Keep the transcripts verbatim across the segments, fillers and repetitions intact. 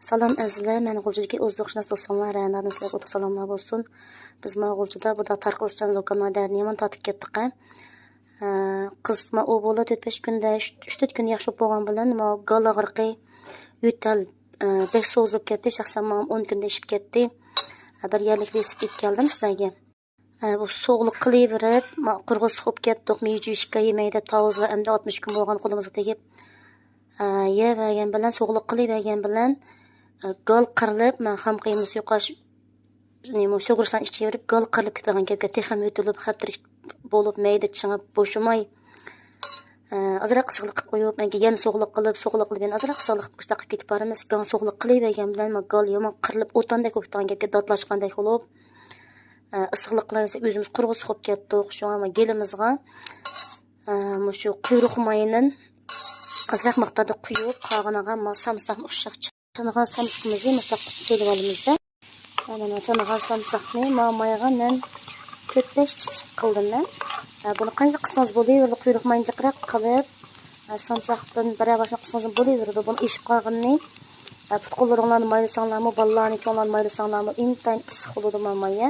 سالام ئەزىزلەر، مەن غۇلجىدىكى ئوزۇقشۇناس دوستۇملار، رەنادىن سىلەرگە ئوتلۇق سالاملار بولسۇن. بىز ما غۇلجىدا بۇدا تارقىلىشچان زۇكامنىڭ دەردىنى يامان تارتىپ كەتتۇق ھە. ئە، قىز ما ئۇ بالا تۆت بەش كۈندە، ئۈچ تۆت كۈندە ياخشى بولۇپ بولغان بىلەن ما گال ئاغرىقى، يۆتەل، ئە، بەك سوزۇلۇپ كەتتى. شەخسەن ماڭا ئون كۈندە ئېشىپ كەتتى. ئە، بىر يەرلىك رېتسېپت ئېلىپ كەلدىم سىلەرگە. ئە، بۇ سوغۇق قىلىۋېرىپ، ما قۇرغۇسۇق بولۇپ كەتتۇق. مېۋە-چېۋە يېمەي دەپ تاۋۇزلار ئەمدى ئاتمىش كۈن بولغان قولىمىزغا تېگىپ. ئە، يەۋەرگەن بىلەن، سوغۇق قىلىۋەرگەن بىلەن، ئە، گال قىرىلىپ، مەن خام قىيما سۇيۇقاش، نېمە، سۇغۇرۇسلارنى ئىچىۋېرىپ، گال قىرىلىپ كېتىدىغان گەپكە تېخىمۇ يۆتىلىپ، خەپتىرىك بولۇپ، مەيدە چىڭىپ بوشىماي. ئە، ئازراق ئىسسىقلىق قىلىپ قويۇپ، مەنكى يەنە سوغۇق قىلىپ، سوغۇق قىلىپ، يەنە ئازراق ئىسسىقلىق قىلىپ، مۇشۇنداق قىلىپ كېتىپ بارىمىز. گال سوغۇق قىلىۋەرگەن بىلەن، ما گال يامان قىرىلىپ، ئوتاندەك بولۇپ كېتىدىغان گەپكە داتلاشقاندەك بولۇپ، ئىسسىقلىق قىلاۋەرسە ئۆزىمىز قۇرغۇسۇق بولۇپ كەتتۇق. شۇڭا ما گېلىمىزغا، ئە، مۇشۇ قۇيرۇق ماينىڭ ئازراق مىقداردا قۇيۇپ، قالغىنىغا ما سامساقنى ئۇششاق چانىغان سامسىقىمىزنى مۇشۇنداق قىلىپ سېلىپ ئالىمىز. مانا چانىغان سامساقنى ما مايغا مەن تۆت بەش چىچىك قىلدىم مەن. ئە، بۇنى قانچە قىلسىڭىز بولىۋېرىدۇ، قۇيرۇق ماينى جىقراق قىلىپ، ئە، سامساقتىن بىرەر باشنى قىلسىڭىز بولۇۋېرىدۇ. بۇنى ئېشىپ قالغىنىنى، ئە، پۇت-قوللىرىڭلارنى مايلىساڭلارمۇ، بالىلارنى، چوڭلارنى مايلىساڭلارمۇ، ئىنتايىن ئىسسىق بولىدۇ ما مايى.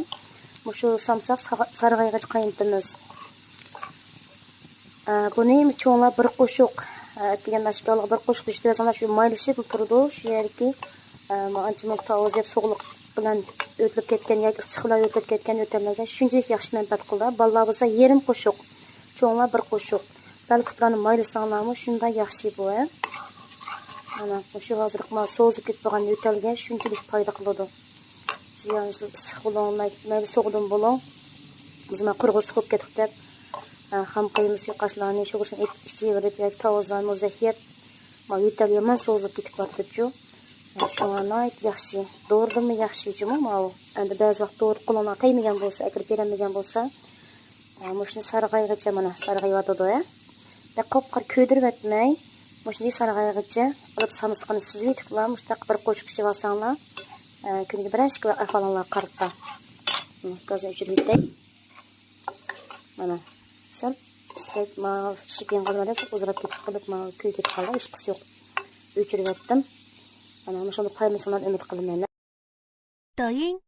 مۇشۇ سامساق ساغ-، سارغايغىچە قاينىتىمىز. ئە، بۇنى چوڭلار بىر قوشۇق، ئە، ئەتىگەن ئاشقالغا بىر قوشۇق دېيىشتىۋەرسەڭلار، شۇ مايلىشىپ تۇرىدۇ. شۇ يەردىكى، ئە، ئانچە مۇنچە تاۋۇز يەپ سوغۇقلۇق بىلەن ئۆتۈلۈپ كەتكەن ياكى ئىسسىق بىلەن ئۆتۈلۈپ كەتكەن يۆتەللەرگە شۇنچىلىك ياخشى مەنپەئەت قىلىدۇ. بالىلار بولسا يېرىم قوشۇق، چوڭلار بىر قوشۇق. بەل پۇتلارنى مايلىساڭلارمۇ شۇنداق ياخشى بۇ، ھە. مانا، مۇشۇ ھازىرقى ما سوزۇلۇپ كېتىپ قالغان يۆتەلگە شۇنچىلىك پايدا قىلىدۇ. زىيانسىز، ئىسسىق بولۇڭ، مەي-، مەيلى سوغۇدىن بولۇڭ. بىز ما قۇرغۇسۇق بولۇپ كەتتۇق دەپ، ئە، خام قىيما سۇيۇقاشلارنى، شۇغۇرۇشنى ئېتىپ ئىچىۋېرىپ ياكى تاۋۇزلارنى مۇزەك يەپ، ما يۆتەل يامان سوزۇلۇپ كېتىپ بارىدۇچۇ. ئە، شۇڭا ناھايىتى ياخشى. دورىدىنمۇ ياخشى جۇمۇ ماۋۇ. ئەمدى بەزى ۋاقىت دورا قولۇڭلارغا تەگمىگەن بولسا، ئەكىرىپ بېرەلمىگەن بولسا، ئە، مۇشۇنى سارغايغىچە مانا سارغايۋاتىدۇ، ھە. بەك قاپقارا كۆيدۈرۈۋەتمەي، مۇشۇنچە سارغايغىچە قىلىپ سامسىقىنى سۈزۈۋېتىپلا، مۇشۇنداق بىر قوشۇق ئىچىۋالساڭلار، ئە، كۈنىگە بىرەر ئىككى ۋاق ئەھۋالىڭلارغا قارىتا. گازنى ئۆچۈرۈۋېتەي. مانا، سەل ئىستەك، ما، پىشىپ يەڭگەن دېسە، ئۇزىراپ كېتىپ قېلىپ، ما، كۆيۈپ كېتىپ قالدى، ھېچقىسى يوق. ئۆچۈرۈۋەتتىم. مانا، مۇشۇنداق پايدىلىنىشىڭلارنى ئۈمىد قىلىمەن. 抖音